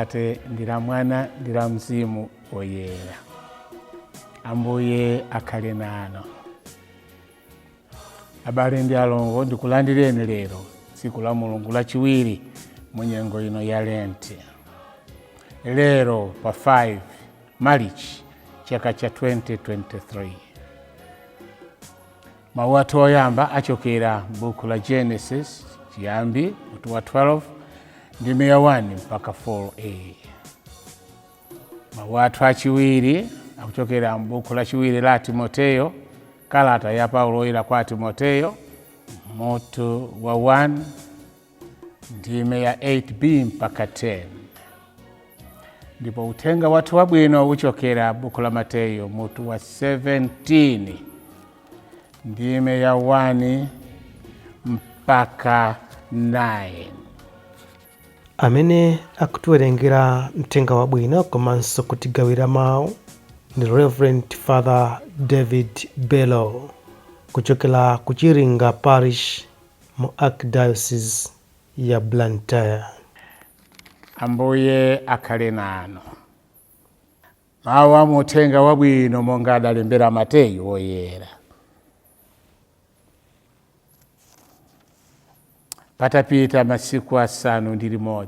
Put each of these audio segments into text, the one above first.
Atate ndi la Mwana ndi la Mzimu Woyera. Ambuye akhale nanu. Abale ndi alongo, ndikulandireni lero tsiku la Mulungu lachiwiri mu nyengo ino ya Lenti. Lero pa 5 Marichi chaka cha 2023. Mawu athu oyamba achokera m'buku la Genesis, Chiyambi, mutu wa 12, ndime ya 1 mpaka 4a. Mawu athu achiwiri akuchokera m'buku lachiwiri la Timoteyo, kalata ya Paulo woyera kwa Timoteyo, mutu wa 1, ndime ya 8b mpaka 10. Ndipo uthenga wathu wabwino uchokera buku la Mateyo mutu wa 17 ndime ya 1 mpaka 9. Amene akutiwerengera mthenga wabwino komanso kutigawira mawu ndi Reverend Father David Bello kuchokera ku Chiringa Parish mu Archdiocese ya Blantyre. Ambuye akhale nanu. Mawu a muthenga wabwino monga adalembera Mateyu woyera. Patapita masiku 6,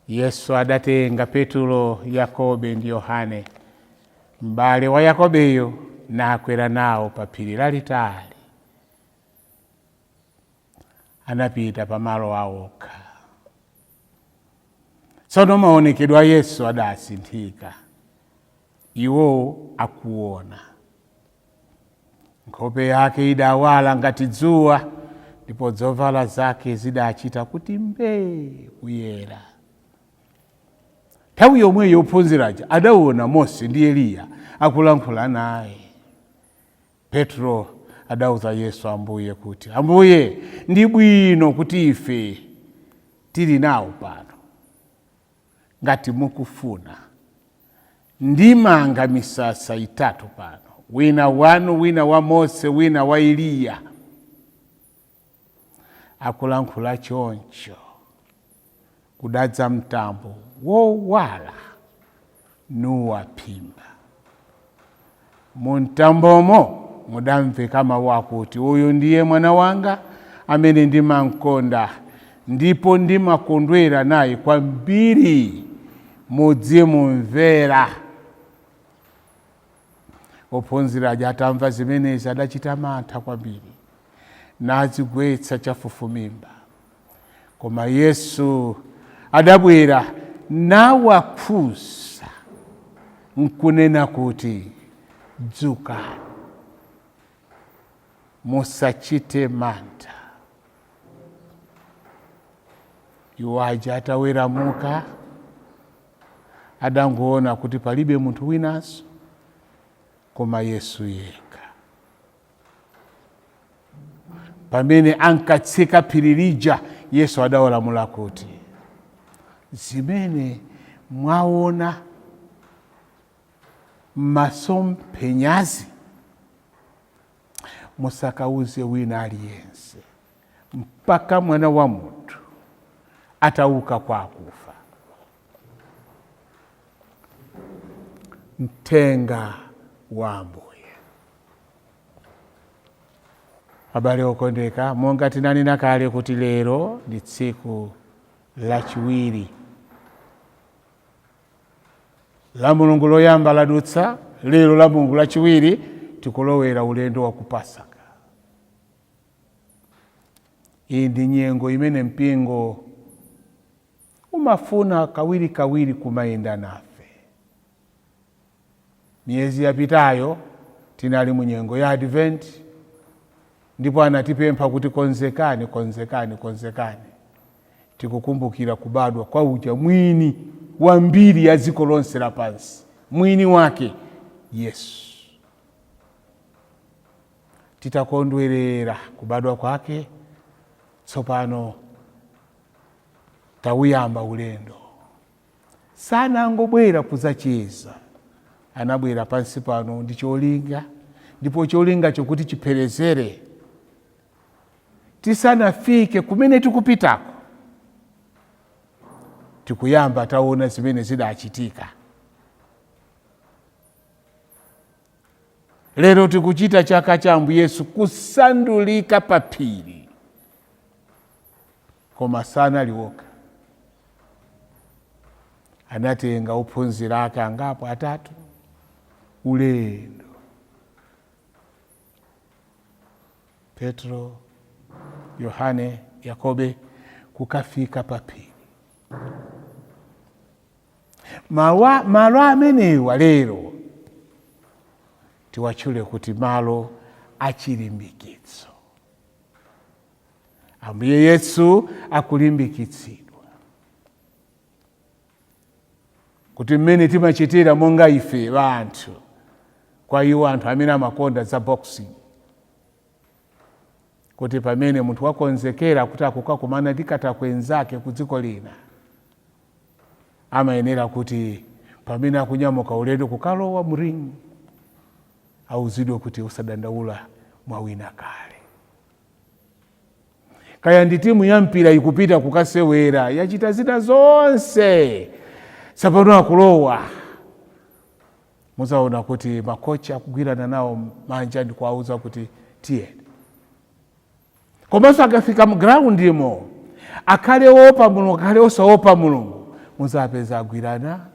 Yesu adatenga Petulo, Yakobe ndi Yohane, m'bale wa Yakobeyo, nakwera nawo pa phiri lalitali. Anapita pamalo awokha. Tsono maonekedwe a Yesu adasinthika, iwo akuona. Nkhope yake idawala ngati dzuwa, ndipo zovala zake zidachita kuti mbee kuyera. Nthawi yomweyo ophunzira aja adaona Mose ndi Eliya akulankhula naye. Petro adauza Yesu Ambuye kuti, Ambuye, ndi bwino kuti ife tili nawo pano. Ngati mukufuna, ndimanga misasa itatu pano, wina wanu, wina wa Mose, wina wa Eliya. Akulankhula choncho, kudadza mtambo wowala nuwaphimba. Mumtambomo mudamveka mawu akuti, uyu ndiye mwana wanga amene ndimamkonda, ndipo ndimakondwera naye kwambiri, mudzimumvera. Ophunzira aja atamva zimenezi adachita mantha kwambiri, nadzigwetsa chafufumimba. Koma Yesu adabwera nawakhudza nkunena kuti, dzukani, musachite mantha. Iwo aja ataweramuka adangoona kuti palibe munthu winanso koma Yesu yekha. Pamene ankatsika phiri lija, Yesu adawalamula kuti, zimene mwaona m'masomphenyazi musakauze wina aliyense mpaka Mwana wa Munthu atauka kwa akufa. Mthenga wa Ambuye. Abale okondeka, monga tinanena kale kuti lero ndi tsiku lachiwiri la Mulungu loyamba ladutsa, lero la Mulungu lachiwiri tikulowera ulendo wa ku Pasaka. Iyi ndi nyengo imene mpingo umafuna kawirikawiri kumayenda nafe. Miyezi yapitayo tinali mu nyengo ya Advent, ndipo anatipempha kuti konzekani, konzekani, konzekani. Tikukumbukira kubadwa kwa uja mwini wa mbiri ya dziko lonse lapansi, mwini wake Yesu. Titakondwerera kubadwa kwake, tsopano tawuyamba ulendo. Sanangobwera kudzacheza, anabwera pansi pano ndi cholinga, ndipo cholinga chokuti chipherezere tisanafike kumene tikupitako. Tikuyamba taona zimene zidachitika. Lero tikuchita chaka cha Ambuye Yesu kusandulika pa phiri, koma sanali okha. Anatenga ophunzira ake angapo, atatu, ulendo. Petro, Yohane, Yakobe, kukafika pa phiri. Malo amenewa lero tiwatchule kuti malo achilimbikitso. Ambuye Yesu akulimbikitsidwa kuti mmene timachitira monga ife anthu, kwa iwo anthu amene amakonda za boxing, kuti pamene munthu wakonzekera kuti akukakumana ndi katakwe ku dziko lina, amayenera kuti pamene akunyamuka ulendo kukalowa mu ring, auzidwe kuti usadandaula, mwawina kale. Kaya ndi timu ya mpira ikupita kukasewera, yachita zina zonse, tsopano akulowa, muzaona kuti makocha akugwirana nawo manja ndi kuwauza kuti tiyeni. Komanso akafika mu groundimo, akhale opa Mulungu, akhale osaopa Mulungu, muzapeza agwirana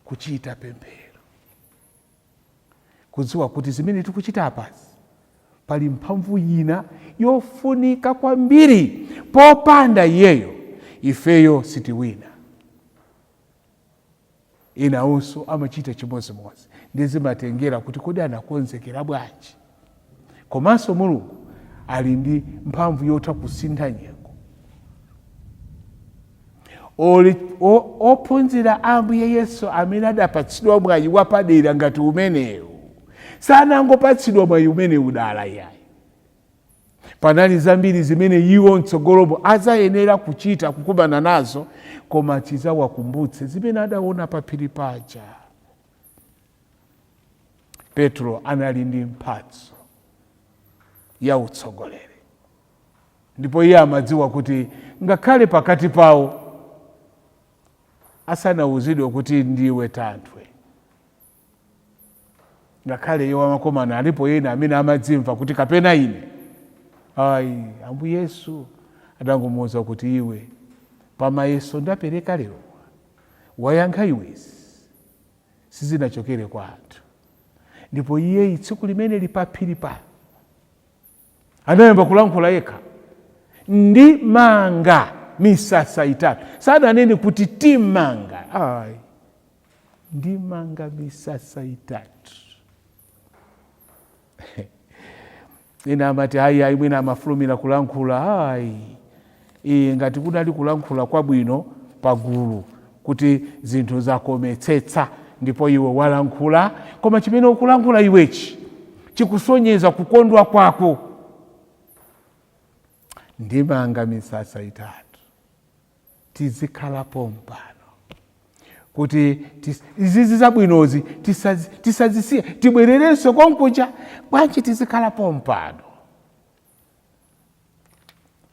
kuchita pemphero, kudziwa kuti zimene tikuchita apazi pali mphamvu ina yofunika kwambiri, popanda iyeyo ifeyo sitiwina. Inawonso amachita chimodzimodzi, ndi zimatengera kuti kodi anakonzekera bwanji. Komanso Mulungu ali ndi mphamvu yotha kusintha nyengo. Ophunzira a Ambuye Yesu amene adapatsidwa mwayi wapadera ngati umenewu, sanangopatsidwa mwayi umenewu dala iyayi. Panali zambiri zimene iwo mtsogolomo adzayenera kuchita, kukumana nazo, koma chizawakumbutse zimene adaona pa phiri paja. Petro anali ndi mphatso ya utsogoleri, ndipo iye amadziwa kuti ngakhale pakati pawo asanawuzidwe kuti ndiwe thanthwe, ngakhale iwo amakomana, alipo ena amene amadzimva kuti kapena ine ayi. Ambuye Yesu adangomuwuza kuti iwe, pamayeso ndapereka lero wayankha iwezi, sizinachokere kwa anthu. Ndipo iyeyi tsiku limene lipaphiri pa anayamba kulankhula yekha, ndimanga misasa itatu. Sananene kuti timanga, ayi, ndimanga misasa itatu. Ena amati ayi, ayi, mwina amafulumira kulankhula. Ayi, iye ngati kunali kulankhula kwabwino pagulu kuti zinthu zakometsetsa ndipo iwe walankhula, koma chimene ukulankhula iwechi chikusonyeza kukondwa kwako. Ndimanga misasa itatu, tizikhalapo mpano kuti izizi zabwinozi tisazisiye, tibwererenso konkuja bwanji, tizikhalapo mpano.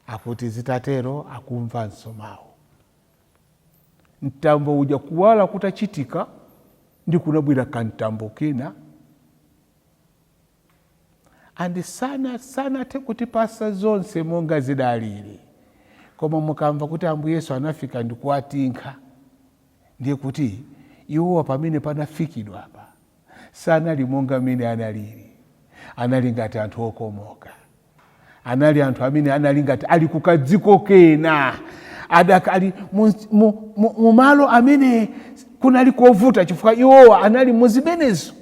Akuti zitatero akumvanso mawu, mtambo uja kuwala kutachitika ndi kunabwera kamtambo kena, andi sanathe kutipasa zonse monga zidalili. Koma mukamva kuti Ambuye Yesu anafika ndi kuwatinkha, ndiye kuti iwowa pamene panafikidwa apa sanali monga mmene analili. Anali ngati anthu okomoka, anali anthu amene anali ngati ali kukadziko kena, adakali mu malo amene kunali kovuta, chifukwa iwowa anali muzimenezo.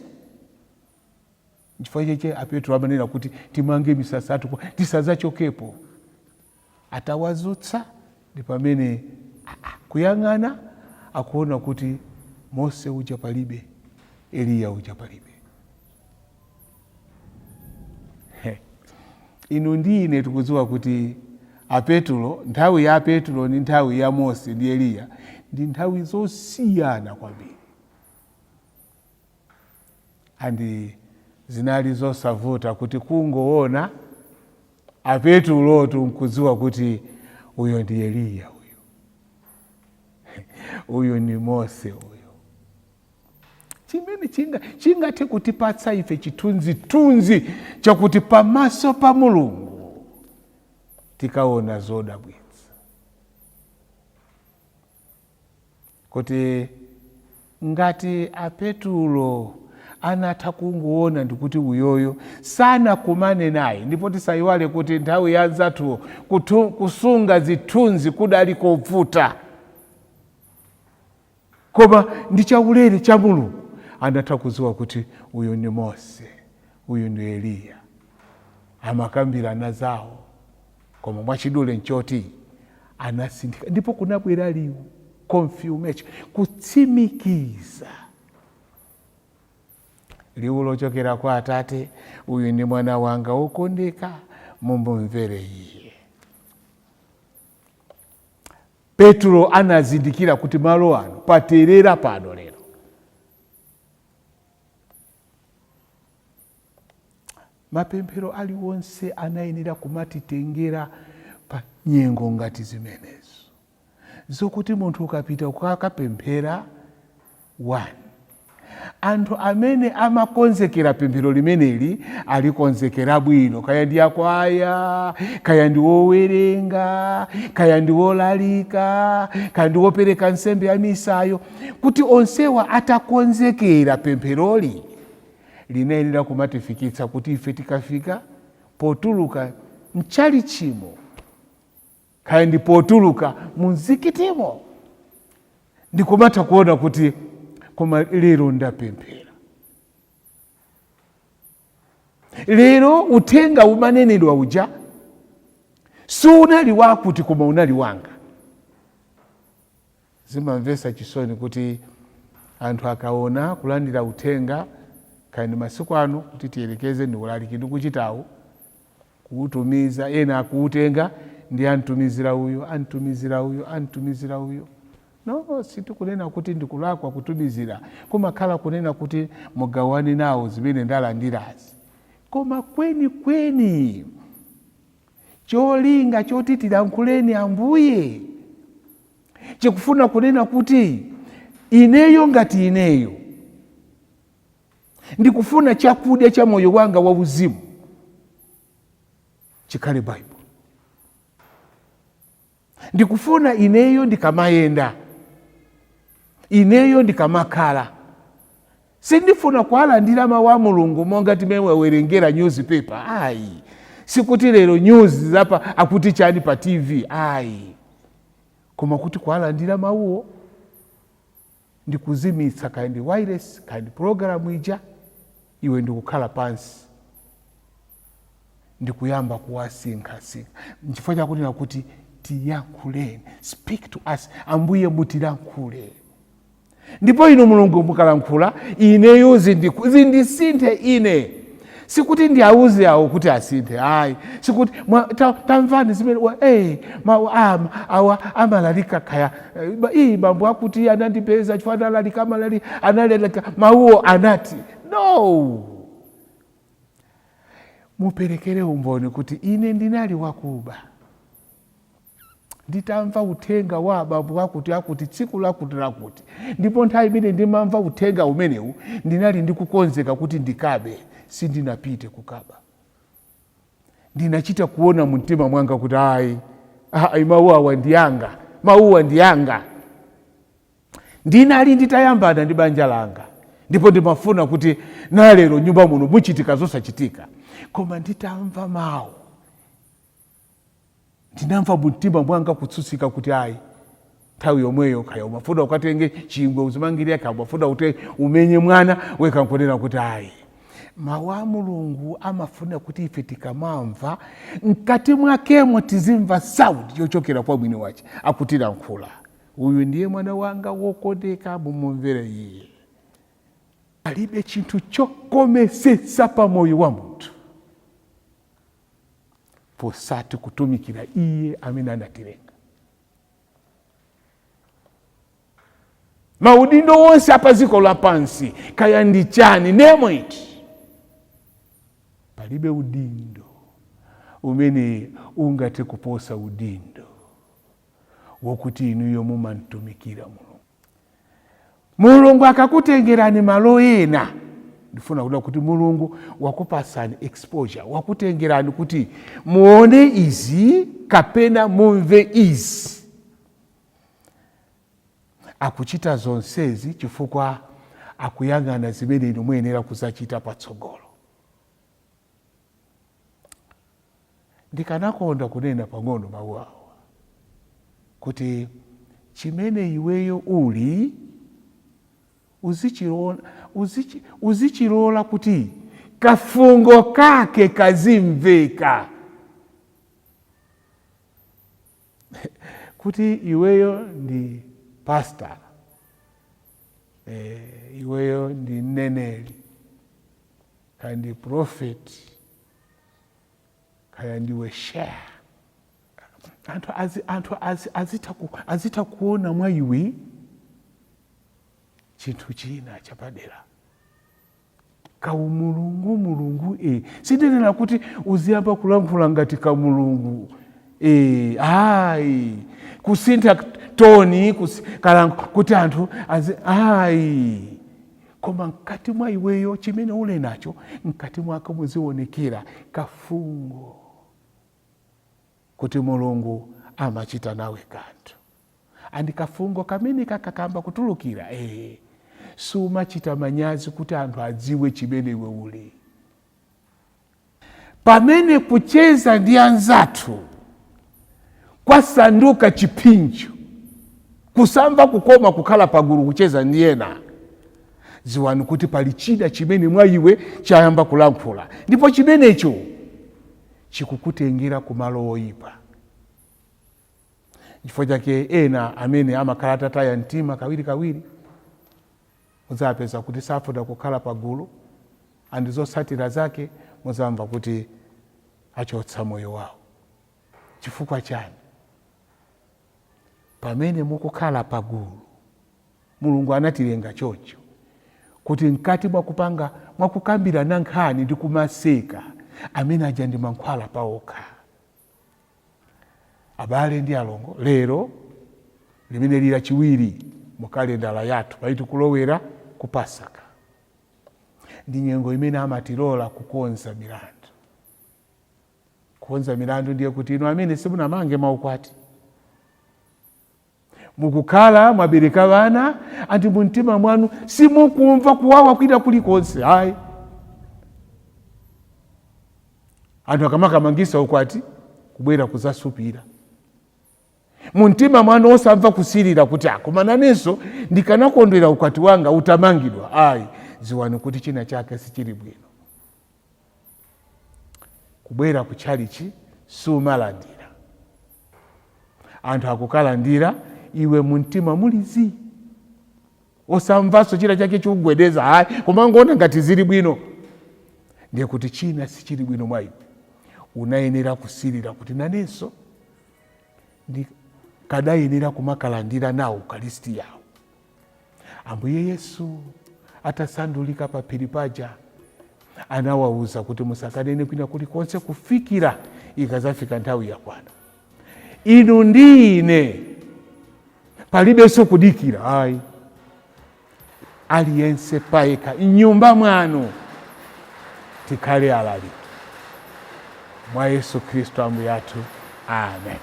Chifukwa cheche aPetro amanena kuti timange misasa athu tisazachokepo. Atawazutsa ndi pamene kuyang'ana akuona kuti Mose uja palibe, Eliya uja palibe. Inu ndi ine tikudziwa kuti aPetulo, nthawi ya Petulo ndi nthawi ya Mose ndi Eliya ndi nthawi zosiyana kwambiri, andi zinali zosavuta kuti kungoona aPetulotu nkudziwa kuti uyo ndi Eliya uyu. Uyu ndi Mose uyu. Chimene chingathe kutipatsa ife chithunzithunzi chakuti pamaso pa Mulungu tikaona zodabwitsa, kuti ngati aPetulo anatha kungoona ndikuti uyoyo sanakumane naye. Ndipo tisayiwale kuti nthawi ya anzathuwo kusunga zithunzi kudali kovuta, koma ndi chaulere cha Mulungu anatha kudziwa kuti uyu ndi Mose, uyu ndi Eliya, amakambirana zawo. Koma mwachidule nchoti anasinthika, ndipo kunabwera liwu, confirmation, kutsimikiza, liwu lochokera kwa Atate: "Uyu ndi mwana wanga wokondeka, mumumvere iye." Petro anazindikira kuti malo ano paterera pano lero. Mapemphero aliwonse anayenera kumatitengera pa nyengo ngati zimenezo, zokuti munthu ukapita ukakapemphera, one, anthu amene amakonzekera pemphero limeneli alikonzekera bwino, kaya ndi akwaya, kaya ndi wowerenga, kaya ndi wolalika, kaya ndi wopereka nsembe ya misayo, kuti onsewa atakonzekera pempheroli linayenera kumatifikitsa kuti ife tikafika potuluka mchalichimo, kaya ndi potuluka mumzikitimo, ndikumatha kuona kuti koma lero ndapemphera, lero uthenga umanenedwa uja sunali wakuti, koma unali wanga. Zimamvetsa chisoni kuti anthu akaona kulandira uthenga, kaya ndi masiku ano, kuti tiyerekeze ndi ulaliki ndikuchitawu, kuutumiza, ena akuutenga ndi antumizira uyu, antumizira uyu, antumizira uyu. No, sitikunena kuti ndikulakwa kutumizira, kumakhala kunena kuti mugawane nawo zimene ndalandirazi. Koma kweni kweni cholinga choti tilankhuleni Ambuye chikufuna kunena kuti ineyo ngati ineyo ndikufuna chakudya cha moyo wanga wauzimu chikhale Baibulo. Ndikufuna ineyo ndikamayenda, ineyo ndikamakhala, sindifuna kuwalandira mawu a Mulungu monga timene wawerengera newspaper, ayi. Sikuti lero news zapa akuti chani pa TV, ayi, koma kuti kuwalandira mawuwo ndikuzimitsa, kaya ndi wireless, kaya ndi program ija, iwe ndikukhala pansi ndikuyamba kuwasinkhasinkha. Nchifukwa chakunena kuti tiyankhuleni, speak to us, Ambuye, mutilankhule. Ndipo inu Mulungu mukalankhula, ineyo zindisinthe ine. Sikuti ndiauze awo kuti asinthe, ayi. Sikuti tamvani zimene awa amalalika, kaya iyi bambo akuti anandipeza chifukwa analalika, amalalika, analalika mawuwo anati. No, muperekere umboni kuti ine ndinali wakuba, nditamva uthenga wa abambo akuti akuti tsiku lakuti lakuti, ndipo nthawi imene ndimamva uthenga umenewu ndinali ndikukonzeka kuti ndikabe, sindinapite kukaba. Ndinachita kuona mumtima mwanga kuti ayi, ayi, mawu awa ndiyanga, mawuwa ndiyanga. Ndinali nditayambana ndi banja langa, ndipo ndimafuna kuti nalero nyumba muno muchitika zosachitika. Koma nditamva mawu, ndinamva mumtima mwanga kutsutsika kuti ayi. Nthawi yomweyo, kaya umafuna ukatenge chingwe uzimangirira, kaya umafuna kuti umenye mwana weka, nkunena kuti ayi. Mawu a Mulungu amafuna kuti ife tikamamva, mkati mwakemo tizimva sound yochokera kwa mwini wace akutilankhula: "Uyu ndiye mwana wanga wokondeka, mumumvere iye." Palibe chinthu chokometsetsa pa moyo wa munthu posati kutumikira iye amene anatilenga. Maudindo wonse apa dziko lapansi, kaya ndi chani, name it, palibe udindo umene ungathe kuposa udindo wokuti inuyo mumamtumikira Mulungu. Mulungu akakutengerani malo ena, ndifuna kuda kuti Mulungu wakupasani exposure, wakutengerani kuti muone izi kapena mumve izi. Akuchita zonsezi chifukwa akuyang'ana zimene inu muyenera kuzachita patsogolo. Ndikanakonda kunena pang'ono mawu awa kuti chimene iweyo uli uzichilola kuti kafungo kake kazimveka, kuti iweyo ndi pastor, iweyo ndi mneneri, kaya ndi prophet, kaya ndiwe sheikh. Anthu azitha kuona mwa iwe chinthu china chapadera. Kaumulungu mulungu Sindinena kuti uziyamba kulankhula ngati kamulungu ayi, kusintha toni, kuti anthu ayi, koma mkati mwa iweyo chimene uli nacho mkati mwako muzionekera kafungo kuti Mulungu amachita nawe kanthu. Andi kafungo kamene kakakamba kutulukira, sumachita manyazi kuti anthu adziwe chimene iwe uli. Pamene kucheza ndi anzathu kwasanduka chipinjo, kusamva kukoma kukhala pagulu kucheza ndi ena, dziwani kuti pali china chimene mwa iwe chayamba kulankhula, ndipo chimenecho chikukutengera kumalo oyipa. Chifukwa chake ena amene amakhala atataya mtima kawirikawiri mudzapeza kuti safuna kukhala pagulu, andi zotsatira zake muzamva kuti achotsa moyo wawo. Chifukwa chani? Pamene mukukhala pagulu, Mulungu anatilenga choncho kuti mkati mwakupanga mwakukambirana nkhani ndi kumaseka, amene aja ndi mankhwala paokha. Abale ndi alongo, lero limene lili lachiwiri mu kalendala yathu, paiti kulowera ku Pasaka, ndi nyengo imene amatilola kukonza milandu. Kukonza milandu ndiye kuti inu amene simunamange maukwati, mukukhala mwabereka vana, anti mumtima mwanu simukumva kuwawa kwina kulikonse ayi. Anthu akamakamangisa ukwati kubwera kuzasupira, mumtima mwanu osamva kusirira kuti koma nanenso ndikanakondwera ukwati wanga utamangidwa ayi. Dziwani kuti china chake sichili bwino. Kubwera ku tchalichi sumalandira, anthu akukalandira, iwe mumtima mulizi osamvanso china chake chikugwedeza ayi, koma ngoona ngati zili bwino, ndiye kuti china sichili bwino mwa iwe. Unayenera kusirira kuti nanenso kadayenera kumakalandira nawo ukaristi yawo. Ambuye Yesu atasandulika pa phiri paja anawawuza kuti musakanene kwina kulikonse kufikira ikazafika nthawi yakwana. Inu ndi ine palibenso kudikira ayi, aliyense payekha m'nyumba mwanu tikhale alaliki mwa Yesu Khristu Ambuye athu. Amen.